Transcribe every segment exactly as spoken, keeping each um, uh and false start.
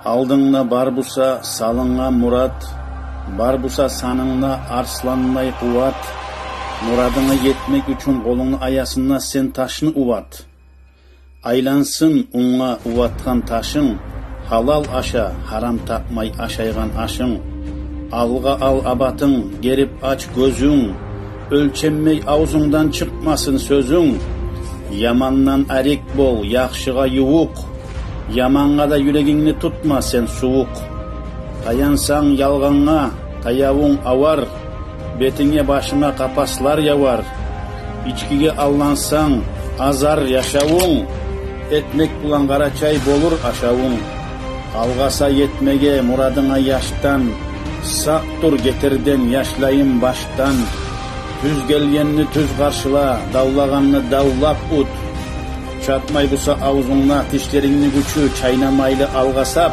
Алдынгда бар буса салынгъан мурат, бар буса санынгда арсландай къуват, мурадынга етмек учун къолунгну аясында сен ташны уват. Айлансын унга уватгъан ташынг, гьалал аша, гьарам тапмай ашайгъан ашынг. Алгъа ал абатынг, герип ач гёзюнг, оьлченмей авзунгдан чыкъмасын сёзюнг. Ямандан арек бол, яхшыгъа ювукъ, ямангъа да юрегингни тутма сен сувукъ. Таянсанг ялгъангъа, таявунг авар, бетинге, башынга къапаслар явар. Ичкиге аллансанг, азар яшавунг, этмек булан къарачай болур ашавунг. Алгъаса етмеге мурадынга яшдан, сакъ тур гетерден яшлайын башдан. Тюз гелгенни тюз къаршыла, давлагъанны давлап ут. Чатмай буса авзунгда тишлерингни гючю, чайнамайлы алгъасап,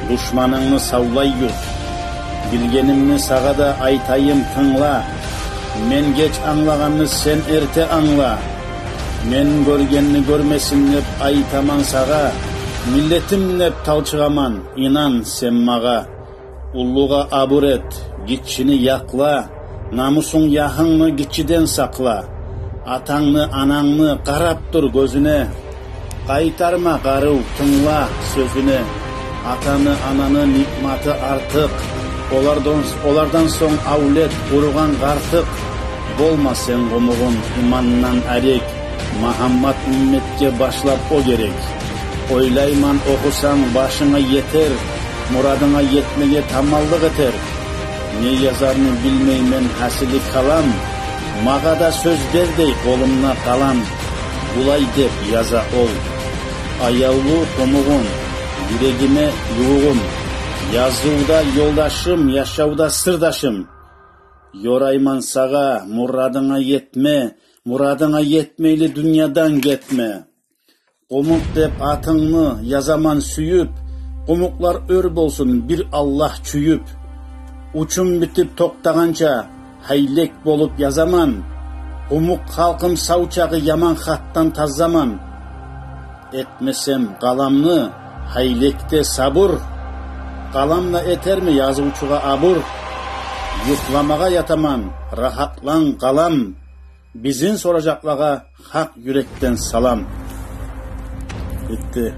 душманынгны савлай ют. Билгенимни сагъа да айтайым, тынгла. Мен геч англагъанны сен эрте англа. Мен гёргенни гёрмесин деп айтаман сагъа, миллетим деп талчыгъаман, инан сен магъа. Уллугъа абур эт, гиччини якъла, намусунг, ягьынгны гиччиден сакъла. Атангны, анангны къарап тур гёзюне, къайтарма къарыв, тынгла сёзюне. Атаны, ананы ниъматы артыкъ, олардан, олардан сонг авлет, уругъан-къартыкъ. Болма сен къумугъун имандан арек, Магьаммат умметге башлап о герек. Ойлайман, охусанг, башынга етер, мурадынга етмеге таманлыкъ этер. Не язарны билмеймен, гьасили калам, магъа да сёз бер дей къолумда къалам. Булай деп яза ол: аявлу къумугъум, юрегиме ювугъум, язывда ёлдашым, яшавда сырдашым. Ёрайман сагъа, мурадынга етме, мурадынга етмейли дюньядан гетме. Къумукъ деп атынгны язаман сююп, къумукълар оьр болсун, бир Аллагь чююп. Учум битип токътагъанча, гьайлек болуп язаман. Къумукъ халкъым сав чагъы яман хатдан тазаман. Этмесем къаламны, гьайлекде сабур, къалам да этерми язывчугъа абур? Юхламагъа ятаман, рагьатлан, къалам. Бизин соражакълагъа гьакъ юрекден салам. Битди.